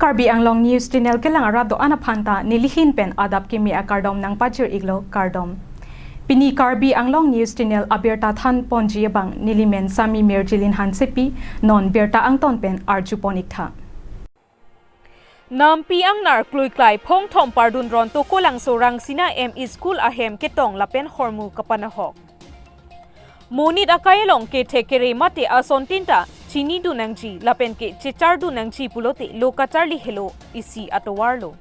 Karbi Anglong News Channel kelang arado ana phanta nilihin pen adap kimi akardom nang pachir iglo kardom. Pini Karbi Anglong News Channel abirta than ponji bang nilimen sami merjilin hansepi non berta angton pen arju ponik tha. Nampi ang nar kluiklai phong thom pardun ron to kolang sorang sina M school ahem ketong lapen hormu kapanahok. Monit akayelong ke thekere mate ason tinta chini dunangji lapen ke chechar dunangji pulote lokacharli helo isi atowarlo.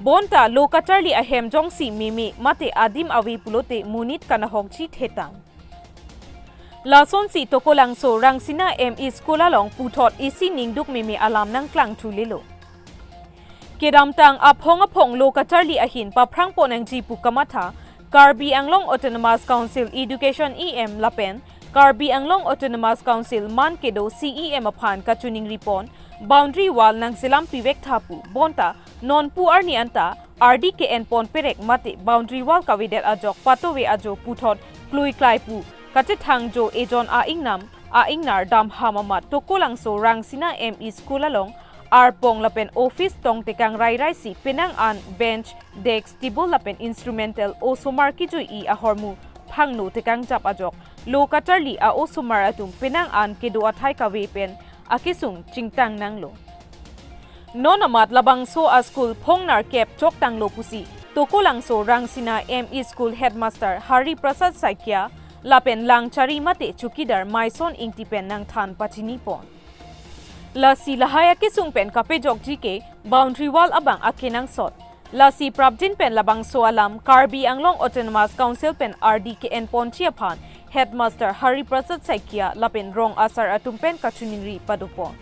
Bonta lokacharli ahem jongsi mimi mate adim awi pulote munit kanahok ji thetang. Lason si tokolang so rangsina M school along puthot isi ningduk mimi alam nang klang thulilo. Kedamtang aphong aphong lokacharli ahin paprang ponang ji pukamatha Karbi Anglong Autonomous Council Education EM Lapen Karbi Anglong Autonomous Council Man Kedo CEM aphan kachuning ripon boundary wall nang silam piwek thapu bonta non pu arni anta RDKN pon perek mate boundary wall kawidet ajok patowe ajo puthot klui klai pu kache thangjo ejon a ingnam a ingnar dam hamama tokolangso rangsina M school along Arpong lapen office tong tekang rai rai si penang an bench desk table lapen instrumental o somar ki i a hormu phangno tekang jap ajok lokacharli a o somar atum penang an kedo athai kawe pen akisung chingtang nanglo nonamat labang so a school phongnar kep chok tanglo pusi tokolang so rangsina M school headmaster Hari Prasad Saikia lapen langchari mate chukidar maison ingtipen nang than pachini pon Lasi lahaya kisung pen kape jok ke boundary wall abang akinang sot. Lasi prabjin pen labang so alam Karbi Anglong Autonomous Council pen RDKN Ponchiapan Headmaster Hari Prasad Saikia lapen rong asar atum pen kachuninri padupon.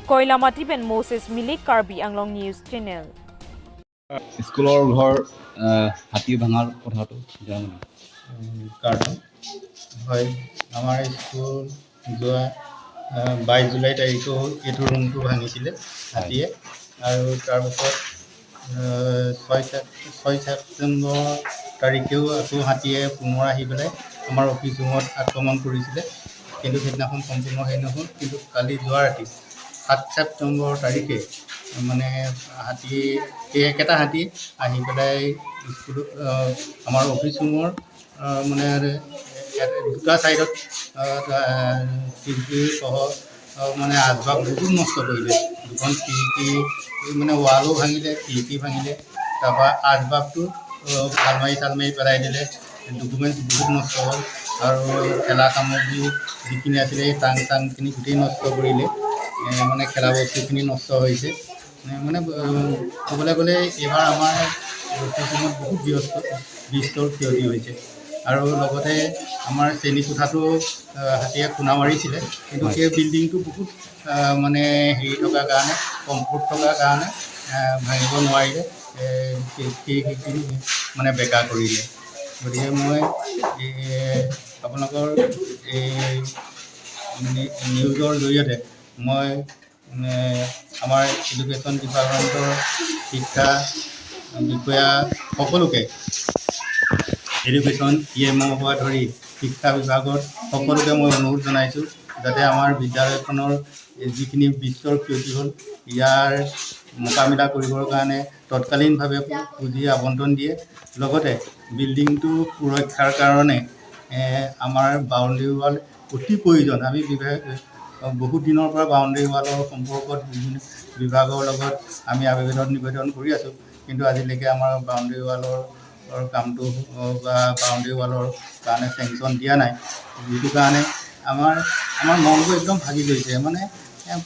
Koilamati pen Moses Milik Karbi Anglong News Channel. স্কুলৰ ঘৰ হাতী ভাঙাৰ কথাটো জানো কাৰণ হয়, আমাৰ school যোৱা 22 July তাৰিখেও এইটো ৰুমটো ভাঙিছিলে হাতীয়ে আৰু তাৰপাছত 6 ছেপ্টেম্বৰ তাৰিখেও আকৌ হাতীয়ে পুনৰ আহি পেলাই আমাৰ অফিচ ৰুমত আক্ৰমণ কৰিছিলে। কিন্তু সেইদিনাখন সম্পূৰ্ণ হেৰি নহ'ল। কিন্তু কালি যোৱা ৰাতি 7 ছেপ্টেম্বৰ তাৰিখে মানে হাতী, সেই একেটা হাতী আহি পেলাই স্কুলত আমাৰ অফিচ ৰুমৰ মানে দুটা ছাইডত খিৰিকীসহ মানে আচবাব বহুত নষ্ট কৰিলে। দুখন খিৰিকী মানে ৱালো ভাঙিলে, খিৰিকী ভাঙিলে, তাৰপৰা আচবাবটো আলমাৰি চালমাৰি পেলাই দিলে, ডকুমেণ্টছ বহুত নষ্ট হ'ল আৰু খেলা সামগ্ৰী যিখিনি আছিলে সেই টাং চাংখিনি গোটেই নষ্ট কৰিলে। মানে খেলা বস্তুখিনি নষ্ট হৈছে। মানে ক'বলৈ গ'লে এইবাৰ আমাৰ অফিচ ৰুমত বহুত বিস্তৰ ক্ষতি হৈছে আৰু লগতে আমাৰ শ্ৰেণীকোঠাটো হাতীয়ে খুন্দা মাৰিছিলে, কিন্তু সেই বিল্ডিংটো বহুত মানে হেৰি থকাৰ কাৰণে, কমফৰ্ট থকাৰ কাৰণে ভাঙিব নোৱাৰিলে, সেইখিনি মানে বেকা কৰিলে। গতিকে মই এই আপোনালোকৰ এই নিউজৰ জৰিয়তে মই আমাৰ এডুকেশ্যন ডিপাৰ্টমেণ্টৰ শিক্ষা বিষয়া সকলোকে, এডুকেশ্যন ই এম অ'ৰ পৰা ধৰি শিক্ষা বিভাগত সকলোকে মই অনুৰোধ জনাইছোঁ যাতে আমাৰ বিদ্যালয়খনৰ যিখিনি বিস্তৰ ক্ষতি হ'ল, ইয়াৰ মোকাবিলা কৰিবৰ কাৰণে তৎকালীনভাৱে পুঁজি আবণ্টন দিয়ে। লগতে বিল্ডিংটো সুৰক্ষাৰ কাৰণে আমাৰ বাউণ্ডেৰী ৱাল অতি প্ৰয়োজন। আমি বিভাগ বহুত দিনৰ পৰা বাউণ্ডেৰী ৱালৰ সম্পৰ্কত বিভিন্ন বিভাগৰ লগত আমি আবেদন নিবেদন কৰি আছোঁ, কিন্তু আজিলৈকে আমাৰ বাউণ্ডেৰী ৱালৰ কামটো বা বাউণ্ডেৰী ৱালৰ কাৰণে চেংচন দিয়া নাই। যিটো কাৰণে আমাৰ মনবোৰ একদম ভাগি গৈছে। মানে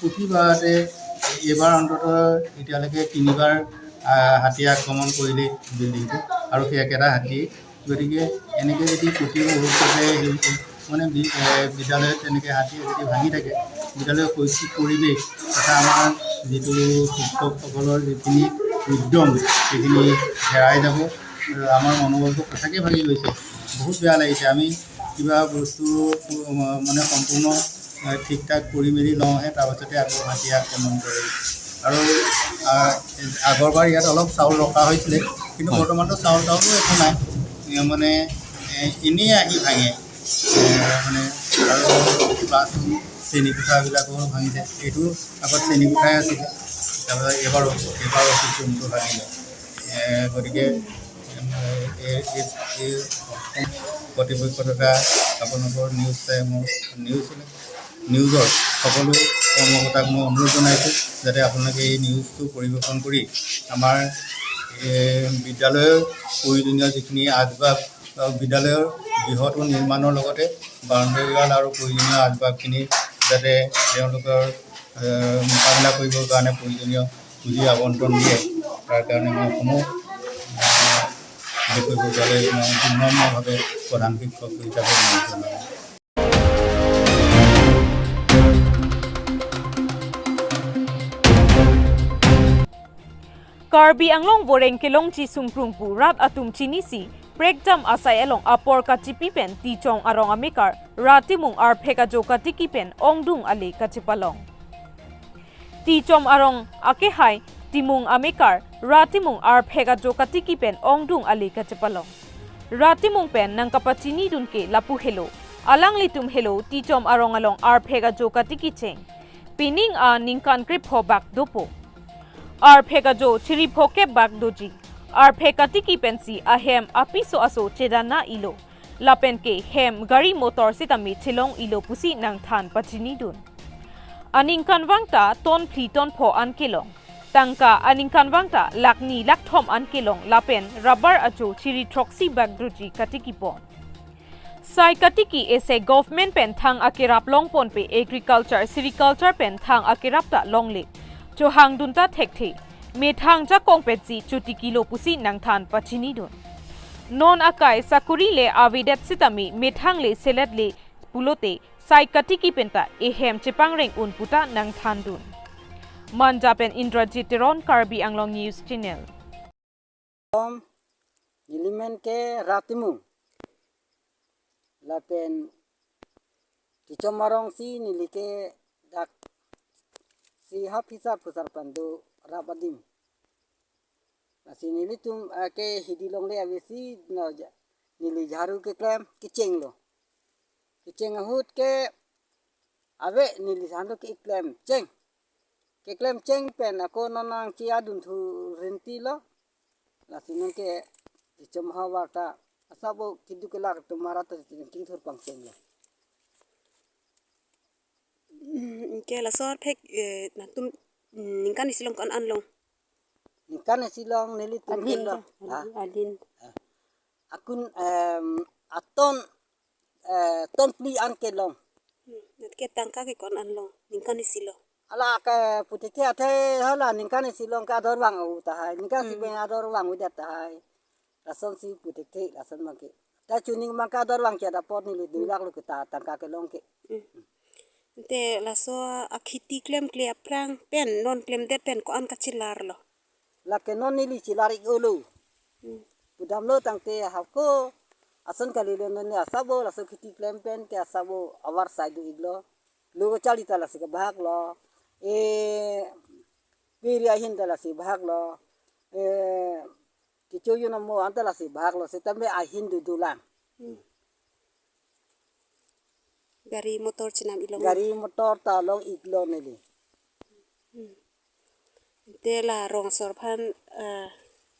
প্ৰতিবাৰতে এইবাৰ অন্ততঃ এতিয়ালৈকে তিনিবাৰ হাতীয়ে আক্ৰমণ কৰিলে বিল্ডিংটো আৰু সেই একেটা হাতী। গতিকে এনেকৈ যদি প্ৰতি মুহূৰ্ততে মানে বিদ্যালয়ত তেনেকৈ হাতীয়ে যদি ভাঙি থাকে, বিদ্যালয়ৰ শৈক্ষিক পৰিৱেশ তথা আমাৰ যিটো শিক্ষকসকলৰ যিখিনি উদ্যম, সেইখিনি হেৰাই যাব আৰু আমাৰ মনোবলটো সঁচাকৈ ভাগি গৈছে। বহুত বেয়া লাগিছে। আমি কিবা বস্তু মানে সম্পূৰ্ণ ঠিক ঠাক কৰি মেলি লওঁহে, তাৰপাছতে আকৌ হাতীয়ে আক্ৰমণ কৰে। আৰু আগৰবাৰ ইয়াত অলপ চাউল ৰখা হৈছিলে, কিন্তু বৰ্তমানতো চাউল তাউলো একো নাই। মানে এনেই আহি ভাঙে মানে আৰু ক্লাছৰুম, শ্ৰেণীকোঠাবিলাকো ভাঙিছে। এইটো আগত শ্ৰেণীকোঠাই আছিলে। তাৰপিছত এইবাৰ এইবাৰ অফিচ ৰুমটো ভাঙিলে। গতিকে এই কৰ্তৃপক্ষ তথা আপোনালোকৰ নিউজ টাইমৰ নিউজৰ সকলো কৰ্মকৰ্তাক মই অনুৰোধ জনাইছোঁ যাতে আপোনালোকে এই নিউজটো পৰিৱেশন কৰি আমাৰ বিদ্যালয়ৰ প্ৰয়োজনীয় যিখিনি আচবাব, বিদ্যালয়ৰ গৃহটো নিৰ্মাণৰ লগতে বাউণ্ডেৰী ৱাল আৰু প্ৰয়োজনীয় আচবাবখিনি যাতে তেওঁলোকৰ মোকাবিলা কৰিবৰ কাৰণে প্ৰয়োজনীয় পুঁজি আবণ্টন দিয়ে, তাৰ কাৰণে মই সমূহ বিষয়ববীয়ালৈ মই বিনম্ৰভাৱে প্ৰধান শিক্ষক হিচাপে অনুৰোধ জনালোঁ। Karbi Anglong Voreng Kelong Chi Sungprung Pu Rat Atum Chini Si Prekjam Asai Elong Apor Ka Chipi Pen Ti Chong Arong Amikar Ratimung Ar Pheka Jo Ka Tiki Pen Ongdung Ale Ka Chipalong Ti Chom Arong Ake Hai Timung Amikar Ratimung Ar Pheka Jo Ka Tiki Pen Ongdung Ale Ka Chipalong Ratimung Pen Nangkapa Chini Dunke Lapu Helo Alang Litum Helo Ti Chom Arong Along Ar Pheka Jo Ka Tiki Cheng Pining A Ningkan Krip Ho Bak Dopo Ar pheka jo chiri phoke bak doji ar pheka tiki pensi ahem apiso aso chedana ilo lapen ke hem gari motor sitami chilong ilo pusi nang than pachini dun aningkan wangta ton phli ton pho an kelong tangka aningkan wangta lakni lakthom an kelong lapen rubber ajo chiri troxy bak doji katiki pon sai katiki ese government pen thang akirap long pon pe agriculture sericulture pen thang akirap ta long le Johang dunta thekthi methang ja kongpetsi chuti kilo pusi nangthan pachini dun non akai sakuri le avidet sitami methang le selet le pulote sai katiki penta ehem chepangreng un puta nangthan dun Manjapen Indrajit Teron, Karbi Anglong News Channel. Nilimen ke ratimu lapen tichomarong si nilike dak si hafisa pusar pandu rabadim si nilitum ke hidilong le avesi no nili jharu ke klem ke chenglo ke cheng hut ke ave nili sando ke klem cheng ke klem cheng pen ako nonang chi adun thu renti lo la sinon ke chom hawa ta asabo kidu ke lak tumara ta king thur pang cheng lo ke la sor phek na tum ningkan isilong kon an long ningkan isilong nili tum lo alin akun aton ton pli an ke long nat ke tangka ke kon an long ningkan isilo ala ke putike athe hala ningkan isilong ka ador wang u ta hai ningkan si ben ador wang u ta hai rason si putike rason mangke ta chuning mangka ador wang cha da pot nili 2 lakh lu ke ta tangka ke long ke te la so akhiti klem kle aprang pen non klem det pen ko an ka chilar lo la ke non nili chilari ulu pudam lo tangte hako asan kali le ne asabo la so khiti klem pen ke asabo awar side iglo lu chali ta la se bhag lo e piria hin ta la se bhag lo e kicho yu na mo an ta la se bhag lo se tambe a hindu dulan gari motor chinam ilong gari motor ta long iglo nili te la rong sor phan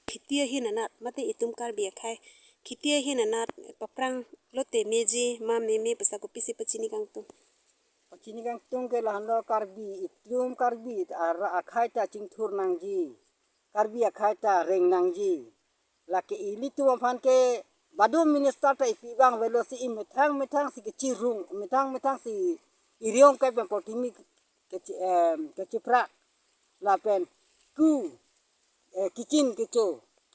khitia hin anat mate itum kar bia khai khitia hin anat paprang lote meji ma me me pasa ko pisi pachini kang tu pachini kang tung ke la hanlo karbi itum karbi ar akhai ta chingthur nangji karbi akhai ta reng nangji la ke ili tu phan ke badu minister ta ipibang velo si methang methang si ke chirung methang methang si iriong ke pen potimi ke ke chipra la pen ku kichin ke cho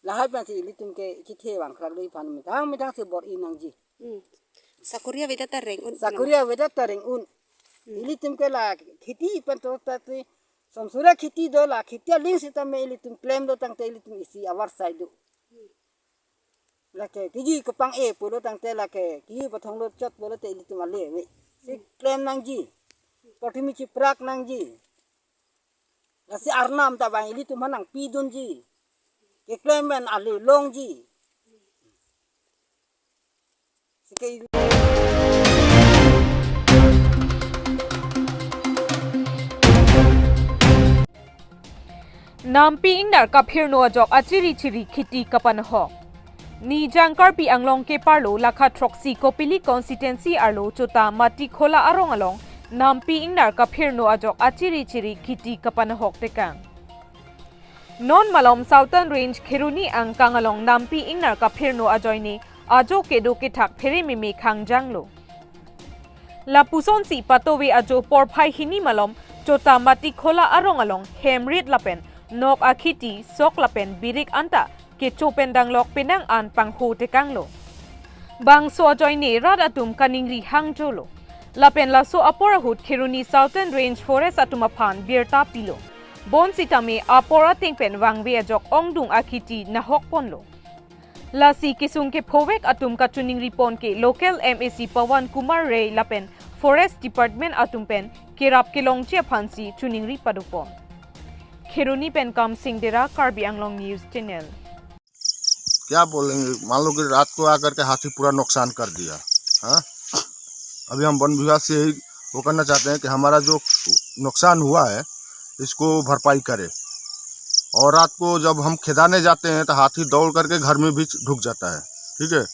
la hai pen si litum ke chithe bang khrak lei phan methang methang si bor inang ji sakuria veda ta reng un sakuria veda ta reng un ilitum ke la khiti pen to ta ti samsura khiti do la khitia ling si ta me ilitum claim do tang te ilitum isi awar side do la ke kiji kapang e pulo tang te la ke ki pathong lo chot bolo te ilitum ale we si claim nang ji potimi chi prak nang ji la si arnam ta bang ilitum hanang pi dun ji ke claim men ale long ji si ke. Nampi ingnar kaphirno ajok achiri chiri khiti kapan hok ni jangkar pi anglong ke parlo lakha troxy kopili constituency arlo chota mati khola arong along nampi ingnar kaphirno ajok achiri chiri khiti kapan hok tekang non malom southern range khiruni ang kangalong nampi ingnar kaphirno ajoini ajo kedo ke thak pheri mimi khangjanglo lapuson si patowe ajo porphai hini malom chota mati khola arong along hemrit lapen nok akhiti sok lapen birik anta ke chopen danglok penang an pangho tekanglo bang so ajoini rad atum kaningri hangjolo lapen laso aporahut khiruni southern range forest atumaphan birta pilo bon sitame apora tengpen wangwe ajok ongdung akhiti nahok ponlo lasi kisung ke phowek atum ka chuningri pon ke local MAC Pawan Kumar Ray lapen forest department atumpen kerap ke longche phansi chuningri padupon Kheruni pen kam Singdera Karbi Anglong news channel. क्या बोलेंगे, मान लो कि रात को आकर के हाथी पूरा नुकसान कर दिया। हाँ, अभी हम वन विभाग से यही वो करना चाहते हैं कि हमारा जो नुकसान हुआ है इसको भरपाई करे। और रात को जब हम खेदाने जाते हैं तो हाथी दौड़ करके घर में भी ढुक जाता है। ठीक है,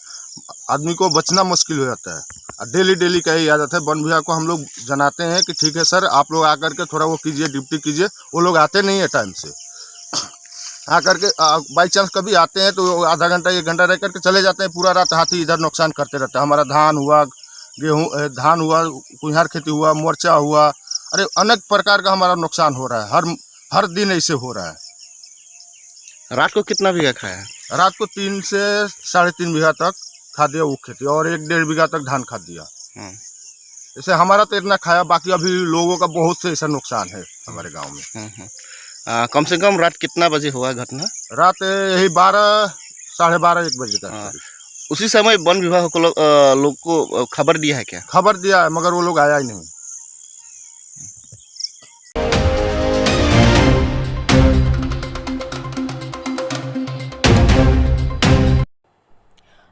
आदमी को बचना मुश्किल हो जाता है। और डेली डेली का यही आदत है। वन विभाग को हम लोग जनाते हैं कि ठीक है सर, आप लोग आकर के थोड़ा वो कीजिए, ड्यूटी कीजिए। वो लोग आते नहीं है टाइम से। आकर के बाई चांस कभी आते हैं तो आधा घंटा एक घंटा रह करके चले जाते हैं। पूरा रात हाथी इधर नुकसान करते रहता है। हमारा धान हुआ, गेहूँ धान हुआ, कुम्हार खेती हुआ, मोर्चा हुआ, अरे अनेक प्रकार का हमारा नुकसान हो रहा है। हर हर दिन ऐसे हो रहा है। रात को कितना बीघा खाया? रात को 3 से 3.5 बीघा तक खा दिया वो खेती, और 1-1.5 बीघा तक धान खा दिया। जैसे हमारा तो इतना खाया, बाकी अभी लोगों का बहुत से ऐसा नुकसान है हमारे गांव में। कम से कम रात कितना बजे हुआ घटना? रात यही 12, 12:30, 1 बजे तक। उसी समय वन विभाग को लोग को खबर दिया है क्या? खबर दिया है, मगर वो लोग आया ही नहीं।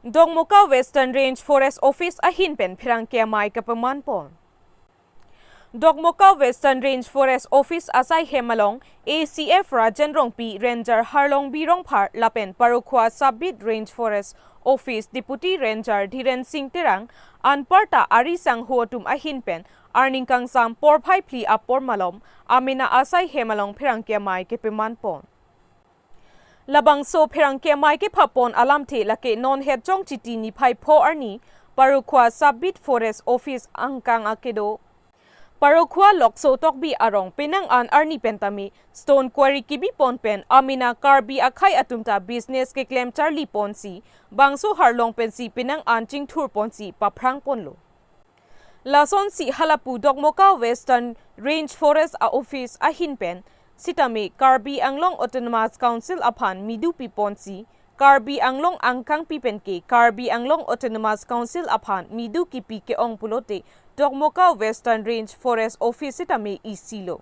Dongmuka Western Range Forest Office ahin pen phirang ke mai kapaman pon. Dongmuka Western Range Forest Office asai hemalong ACF Rajan Rongpi Ranger Harlong Birong Phar lapen Parukhwa Subbit Range Forest Office Deputy Ranger Dhiren Singh Terang anparta ari sang huatum ahin pen arning kang sam por phai phli apor malom amina asai hemalong phirang ke mai kepaman pon. Labang so phirang ke mai ke phapon alam the lake non head chong chiti ni phai pho arni Parukhwa Subbit Forest Office angkang akedo Parukhwa lokso tokbi arong penang an arni pentami stone quarry kibi pon pen amina karbi akhai atumta business ke claim charlie ponsi bangso harlong pensi penang an chingthur ponsi paphrang ponlo lason si halapu Dongmuka Western Range Forest a office ahin pen sitame Karbi Anglong Autonomous Council aphan midu pi ponsi Karbi Anglong angkang pi pen ke Karbi Anglong Autonomous Council aphan midu ki pi ke ong pulote Dongmuka Western Range Forest Office sitame isilo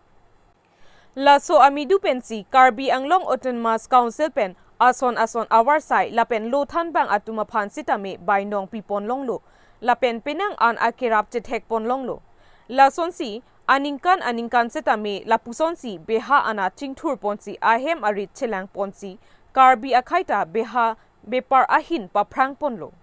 laso amidu pensi Karbi Anglong Autonomous Council pen ason ason awar sai lapen lothan bang atuma phan sitame bainong pi pon longlo lapen penang an akirap chethek pon longlo lason si aningkan aningkan setame lapuson si beha ana chingthur ponsi ahem arit chelang ponsi Karbi akhaita beha bepar ahin paphrang ponlo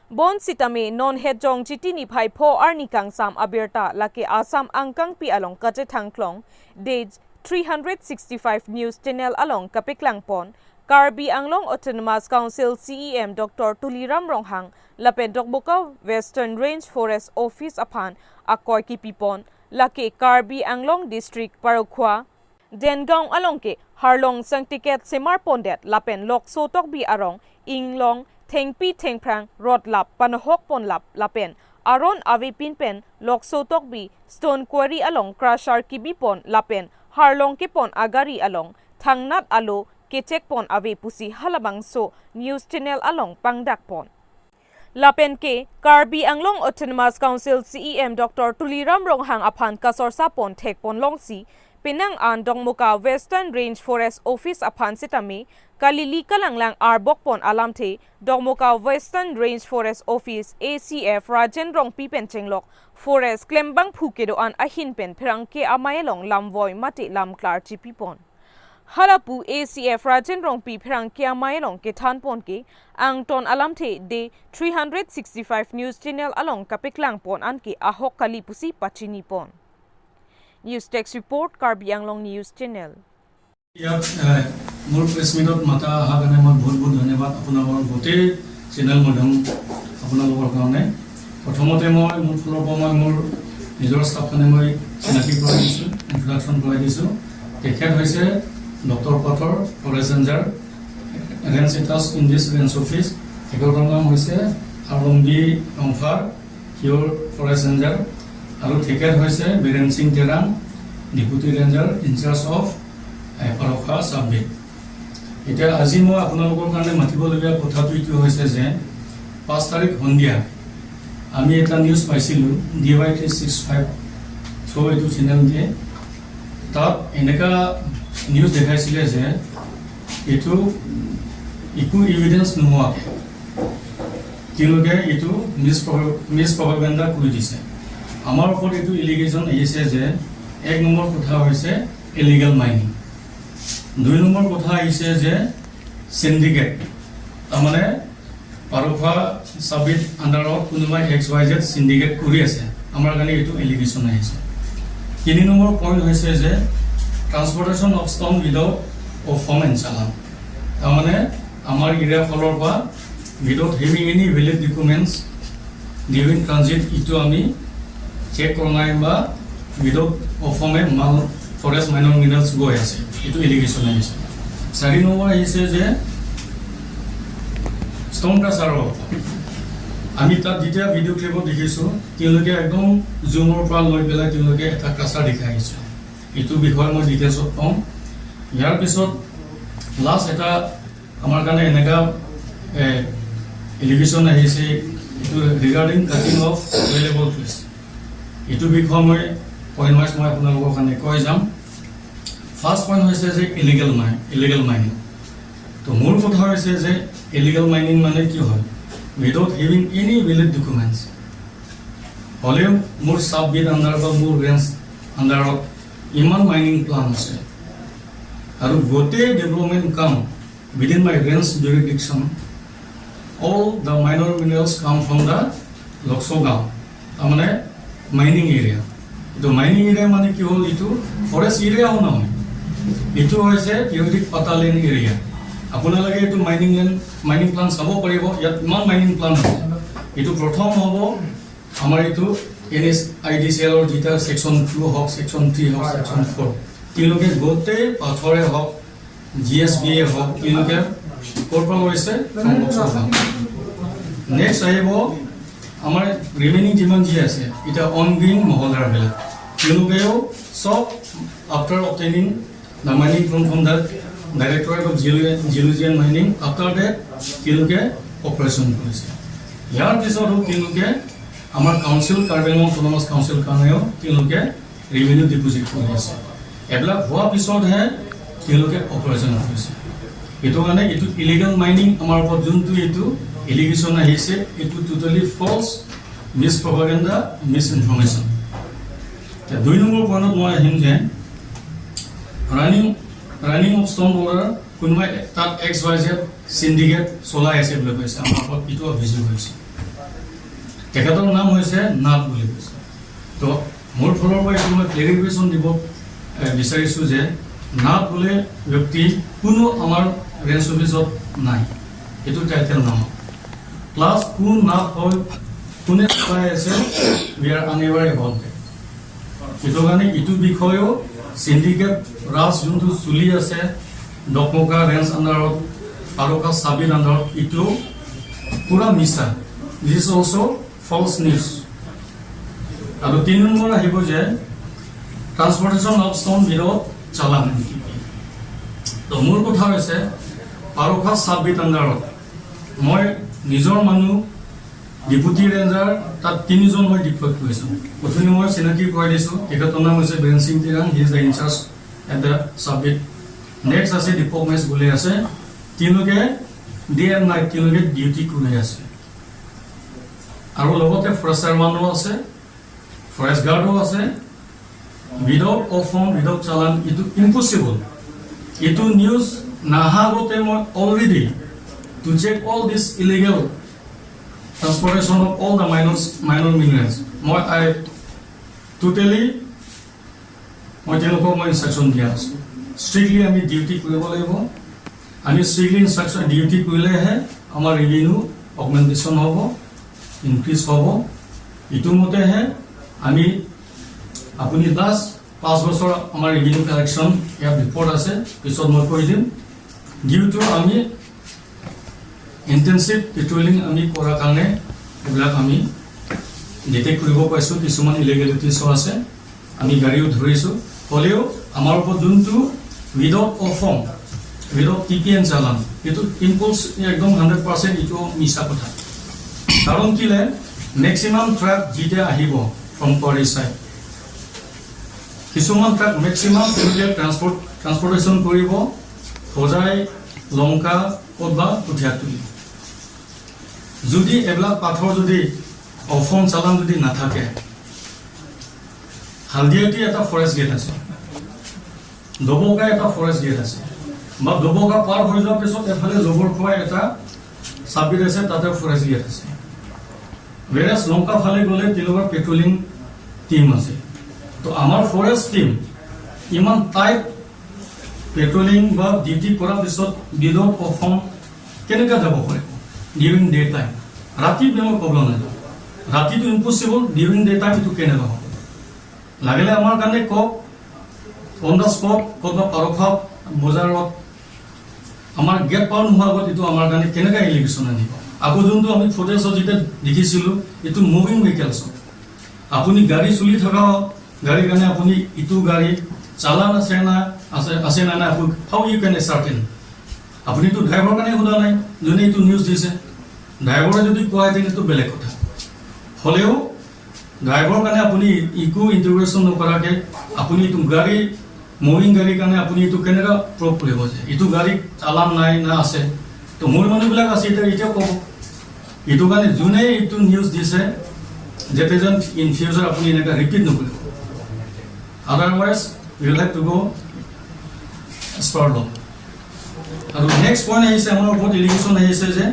bon sitame non head jong chitini phai pho arni kang sam abirta lake Assam angkang pi along kache thangklong dej 365 news channel along kapiklang pon Karbi Anglong Autonomous Council CEM Dr. Tuliram Ronghang lapen Dongmuka Western Range Forest Office aphan akoi ki pipon lake Karbi Anglong District Parukhwa Dengaon along ke Harlong Sangtiket Semar Pondet lapen Lokso Tokbi arong Inglong Thengpi Thengprang Rod lap Panohok pon lap lapen Aron Ave Pinpen Lokso Tokbi Stone Quarry along Crusher Kibi pon lapen Harlong ke pon Agari along Thangnat alo ke check pon ave pusi halabang so news channel along pangdak pon lapen ke Karbi Anglong Autonomous Council CEM Dr. Tuliram Ronghang aphan kasor sapon thek pon longsi Penang an Dongmuka Western Range Forest Office aphan sitame kalili kalanglang arbok pon alamthe Dongmuka Western Range Forest Office ACF Rajen Rongpi pen chenglok Forest klembang phukedo an ahin pen phrang ke amayelong lamvoy mate lamklar chipi pon Halapu ACF Rajen Rongpi phrang kya mai long ke than pon ke ang ton alam the de 365 News Channel along kapiklang pon an ke ahok kali pusi pachini pon. News Text Report, Karbi Anglong News Channel. ইয়াত মোৰ press মিটত মাতা অহাৰ কাৰণে মই বহুত বহুত ধন্যবাদ আপোনালোকৰ গোটেই চেনেল মাধ্যম আপোনালোকৰ কাৰণে। প্ৰথমতে মই মোৰ ফালৰ পৰা মই মোৰ নিজৰ ষ্টাফখনে মই চিনাকি কৰাই দিছোঁ, ইণ্ট্ৰডাকশ্যন কৰাই দিছোঁ। তেখেত হৈছে ডক্টৰ পাথৰ, forest ranger, range attach in this range office. তেখেতৰ নাম হৈছে আৰম্বি ৰংফাৰ, হিয়ৰ ফৰেষ্ট ৰেঞ্জাৰ। আৰু তেখেত হৈছে Biren Singh Terang, deputy ranger in-charge of Parkhowa sub-beat. এতিয়া আজি মই আপোনালোকৰ কাৰণে মাতিবলগীয়া কথাটো এইটো হৈছে যে 5 তাৰিখ সন্ধিয়া আমি এটা নিউজ পাইছিলোঁ DY 365 through এইটো চেনেল দিয়ে। তাত এনেকুৱা নিউজ দেখাইছিলে যে এইটো একো এভিডেঞ্চ নোহোৱাকৈ তেওঁলোকে এইটো মিছ প্ৰপাগেণ্ডা কৰি দিছে। আমাৰ ওপৰত এইটো এলিগেশ্যন আহিছে যে এক নম্বৰ কথা হৈছে ইলিগেল মাইনিং, দুই নম্বৰ কথা আহিছে যে চিণ্ডিকেট, তাৰমানে পাৰখোৱা চাববিট আণ্ডাৰত কোনোবাই এক্স ৱাই জেড চিণ্ডিকেট কৰি আছে, আমাৰ কাৰণে এইটো এলিগেশ্যন আহিছে। তিনি নম্বৰ পইণ্ট হৈছে যে transportation of stone without O form and challan, তাৰমানে আমাৰ এৰিয়া ফালৰ পৰা without having any valid documents during transit, এইটো আমি চেক কৰা নাই বা উইদাউট অ' ফৰ্মে মাল ফৰেষ্ট মাইনৰ মিনাৰেলছ গৈ আছে, এইটো এলিগেশ্যন আহিছে। চাৰি নম্বৰ আহিছে যে ষ্ট'ন ক্ৰাছাৰৰ ওপৰত। আমি তাত যেতিয়া ভিডিঅ' ক্লিপত দেখিছোঁ, তেওঁলোকে একদম জুমৰ পৰা লৈ পেলাই তেওঁলোকে এটা ক্ৰাছাৰ দেখাই আহিছে। এইটো বিষয়ে মই ডিটেইলছত ক'ম। ইয়াৰ পিছত লাষ্ট এটা আমাৰ কাৰণে এনেকুৱা এলিগেশ্যন আহিছে, এইটো regarding cutting of valuable trees. এইটো বিষয়ে মই পইণ্ট ৱাইজ মই আপোনালোকৰ কাৰণে কৈ যাম। ফাৰ্ষ্ট পইণ্ট হৈছে যে ইলিগেল মাইনিং। তো মোৰ কথা হৈছে যে ইলিগেল মাইনিং মানে কি হয়? Without having any valid documents হ'লেও মোৰ চাব বিট আণ্ডাৰ বা মোৰ ৰেঞ্জ আণ্ডাৰত ইমান মাইনিং প্লান আছে আৰু গোটেই ডেভেলপমেণ্ট কাম within my range jurisdiction, all the minor minerals come from the Lokso গাঁও, তাৰমানে মাইনিং এৰিয়া। এইটো মাইনিং এৰিয়া মানে কি হ'ল? এইটো ফৰেষ্ট এৰিয়াও নহয়, এইটো হৈছে পিৰিয়ডিক পাটা লেণ্ড এৰিয়া। আপোনালোকে এইটো মাইনিং লেণ্ড, মাইনিং প্লান চাব পাৰিব। ইয়াত ইমান মাইনিং প্লান আছে। এইটো প্ৰথম হ'ব আমাৰ এইটো এনএছআইডিচিএলৰ যেতিয়া ছেকশ্যন 2 হওক, ছেকশ্যন 3 হওক, ছেকশ্যন 4, তেওঁলোকে গোটেই পাথৰে হওক, জিএছবি এ হওক, তেওঁলোকে ক'ৰ পৰা লৈছে? নেক্সট আহিব আমাৰ ৰিমেইনিং যিমান যি আছে এতিয়া অনগয়িং মহলদাৰবিলাক, তেওঁলোকেও চব after obtaining the mining from the Directorate of Geology and Mining, after that তেওঁলোকে অপাৰেশ্যন কৰিছে। ইয়াৰ পিছতো তেওঁলোকে আমাৰ council, Karbi Anglong autonomous council কাৰণেও তেওঁলোকে ৰেভিনিউ ডিপ'জিট কৰি আছে। এইবিলাক হোৱাৰ পিছতহে তেওঁলোকে অপাৰেশ্যন কৰিছে। এইটো কাৰণে এইটো ইলিগেল মাইনিং আমাৰ ওপৰত যোনটো এইটো এলিগেশ্যন আহিছে, এইটো totally false, mis propaganda, mis information. এতিয়া দুই নম্বৰ পইণ্টত মই আহিম যে running of stone boulder, কোনোবাই তাত এক্স ৱাই জেড চিণ্ডিকেট চলাই আছে বুলি কৈছে। আমাৰ ওপৰত এইটো অভিযোগ হৈছে। তেখেতৰ নাম হৈছে নাথ বুলি কৈছে। তো মোৰ ফালৰ পৰা এইটো মই ক্লেৰিফিকেশ্যন দিব বিচাৰিছোঁ যে নাথ বোলে ব্যক্তি কোনো আমাৰ ৰেঞ্জ অফিচত নাই এইটো টাইটেল নামত। প্লাছ কোন নাথ হয়, কোনে চলাই আছে, we are unaware about that. সেইটো কাৰণে ইটো বিষয়েও চিণ্ডিকেট ৰাজ যোনটো চলি আছে ডকমকা ৰেঞ্জ আণ্ডাৰত, পাৰখোৱা চাববিট আণ্ডাৰত, ইটো পূৰা মিছা। This is also false news. আৰু তিনি নম্বৰ আহিব যে ট্ৰান্সপৰ্টেশ্যন অফ ষ্ট'ন উইদাউট চালান। তো মোৰ কথা হৈছে পাৰখোৱা চাববিট আণ্ডাৰত মই নিজৰ মানুহ ডিপুটি ৰেঞ্জাৰ তাত তিনিজন মই ডিপ্লয় কৰিছোঁ। অথনি মই চিনাকি কৰাই দিছোঁ, তেখেতৰ নাম হৈছে Biren Singh তিৰাং, he is the in-charge at the sub-beat. Next আছে দীপক মেচ বুলি আছে। তেওঁলোকে ডে এণ্ড নাইট তেওঁলোকে ডিউটি কৰি আছে আৰু লগতে ফৰেষ্টাৰ মানুহ আছে, ফৰেষ্ট গাৰ্ডো আছে। উইদাউট অ' ফৰ্ম, উইদাউট চালান, এইটো ইম্পচিবল। এইটো নিউজ নাহা আগতে মই already to check all this illegal transportation of all the minor minerals, মই আই টোটেলি মই তেওঁলোকক মই ইনষ্ট্ৰাকশ্যন দিয়া আছোঁ। ষ্ট্ৰিক্টলি আমি ডিউটি কৰিব লাগিব। আমি ষ্ট্ৰিক্টলি ইনষ্ট্ৰাকশ্যন ডিউটি কৰিলেহে আমাৰ ৰেভিনিউ অগমেণ্টেশ্যন হ'ব, ইনক্ৰিজ হ'ব। ইটো মতেহে আমি আপুনি লাষ্ট 5 বছৰ আমাৰ ৰেভিনিউ কালেকশ্যন ইয়াত ৰিপৰ্ট আছে, পিছত মই কৈ দিম। ডিউ টু আমি ইণ্টেনচিভ পেট্ৰলিং আমি কৰাৰ কাৰণে এইবিলাক আমি ডিটেক্ট কৰিব পাৰিছোঁ। কিছুমান ইলিগেলিটিছো আছে, আমি গাড়ীও ধৰিছোঁ। হ'লেও আমাৰ ওপৰত যোনটো without O form, without TP and challan, এইটো ইম্পলছ একদম 100% এইটো মিছা কথা। কাৰণ কিলে মেক্সিমাম ট্ৰাক যেতিয়া আহিব ফ্ৰম কোৱাৰী চাইড, কিছুমান ট্ৰাক মেক্সিমাম তেওঁলোকে ট্ৰান্সপৰ্টেশ্যন কৰিব হোজাই, লংকা ক'ত বা কঠীয়াতলি। যদি এইবিলাক পাথৰ যদি অফৰ্ম চালান যদি নাথাকে, হালদিয়াটি এটা ফৰেষ্ট গেট আছে, ডবকা এটা ফৰেষ্ট গেট আছে, বা ডবকা পাৰ হৈ যোৱাৰ পিছত এফালে জবৰখোৱা এটা চাবিত আছে, তাতে ফৰেষ্ট গেট আছে। ৱেৰেজ লংকা ফালে গ'লে তেওঁলোকৰ পেট্ৰলিং টিম আছে। তো আমাৰ ফৰেষ্ট টিম ইমান টাইট পেট্ৰলিং বা ডিউটি কৰাৰ পিছত উইদাউট অফৰ্ম কেনেকৈ যাব পাৰিব ডিউৰিং ডে টাইম? ৰাতি মই ক'ব নাযাওঁ, ৰাতিটো ইম্পচিবল। ডিউৰিং ডে টাইম এইটো কেনেকুৱা হ'ব? লাগিলে আমাৰ কাৰণে কওক, অন the spot ক'ৰবাত পাৰখোৱা বজাৰত আমাৰ গেট পাৰ নোহোৱাৰ আগত এইটো আমাৰ কাৰণে কেনেকৈ এলিগেশ্যন আনিব? আকৌ যোনটো আমি ফুটেজত যেতিয়া দেখিছিলোঁ, এইটো মুভিং ভেহিকেলছত আপুনি গাড়ী চলি থকা গাড়ীৰ কাৰণে আপুনি ইটো গাড়ী চালান আছে না আছে না নাই, আপুনি how you কেন চাৰ্টেন? আপুনিতো ড্ৰাইভাৰৰ কাৰণে সোধা নাই যোনে এইটো নিউজ দিছে। ড্ৰাইভাৰে যদি কোৱাহেঁতেন এইটো বেলেগ কথা। হ'লেও ড্ৰাইভাৰৰ কাৰণে আপুনি একো ইণ্টাৰভেনশ্যন নকৰাকৈ আপুনি এইটো গাড়ী, মুভিং গাড়ীৰ কাৰণে আপুনি এইটো কেনেকৈ প্ৰুভ কৰিব যে এইটো গাড়ীত চালান নাই না আছে? তো মোৰ মানুহবিলাক আছে, এতিয়া ক'ব। এইটো কাৰণে যোনে এইটো নিউজ দিছে, যাতে যেন ইন ফিউচাৰ আপুনি এনেকুৱা ৰিপিট নকৰিব, otherwise will have to go as per law। আৰু নেক্সট পইণ্ট আহিছে, আমাৰ ওপৰত এলিগেশ্যন আহিছে যে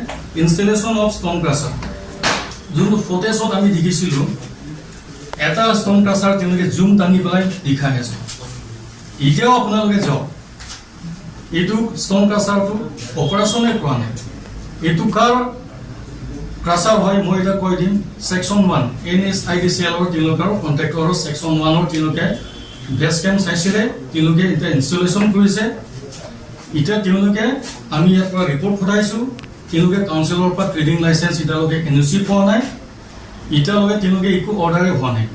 ইনষ্টেলেশ্যন অফ ষ্টন ক্ৰাছাৰ। যোনটো ফুটেজত আমি দেখিছিলোঁ, এটা ষ্টন ক্ৰাছাৰ তেওঁলোকে জুম টানি পেলাই দেখাই আছে। এতিয়াও আপোনালোকে যাওক, এইটো ষ্টন ক্ৰাছাৰটো অপাৰেশ্যনে কৰা নাই। এইটো কাৰ ক্ৰাছাৰ হয় মই এতিয়া কৈ দিম। ছেকশ্যন 1 এনএছআইডিচিএলৰ তেওঁলোকৰ কণ্ট্ৰেক্টৰৰ ছেকশ্যন 1ৰ তেওঁলোকে বেছ কেম্প চাইছিলে। তেওঁলোকে এতিয়া ইনষ্টলেশ্যন কৰিছে। এতিয়া তেওঁলোকে আমি ইয়াৰ পৰা ৰিপৰ্ট পঠাইছোঁ। তেওঁলোকে কাউন্সিলৰ পৰা ট্ৰেডিং লাইচেঞ্চ এতিয়ালৈকে এনঅ'চি পোৱা নাই। এতিয়ালৈকে তেওঁলোকে একো অৰ্ডাৰে হোৱা নাই,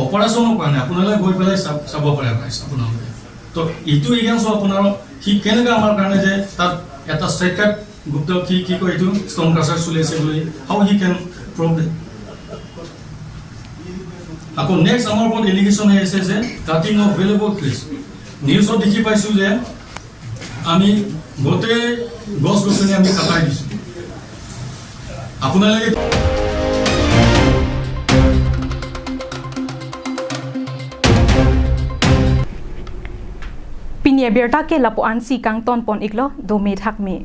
অপাৰেশ্যনো কৰা নাই। আপোনালোকে গৈ পেলাই চাব পাৰে ৰাইজ আপোনালোকে। তো এইটো এগেইনষ্ট আপোনাৰ সি কেনেকৈ আমাৰ কাৰণে যে তাত এটা ষ্ট্ৰেকাট গুপ্ত কি কি কয়, এইটো ষ্টন ক্ৰাছাৰ চলি আছে বুলি how he can prove? আকৌ নেক্সট আমাৰ ওপৰত এলিগেশ্যন আহিছে যে কাটিং অফ ভেলুবল ট্ৰিজ। নিউজত দেখি পাইছোঁ যে আমি গোটেই গছ গছনি আমি কাটাই দিছোঁ। আপোনালোকে Pinya berta ke lapuan si kang ton pon iklo do me thak me.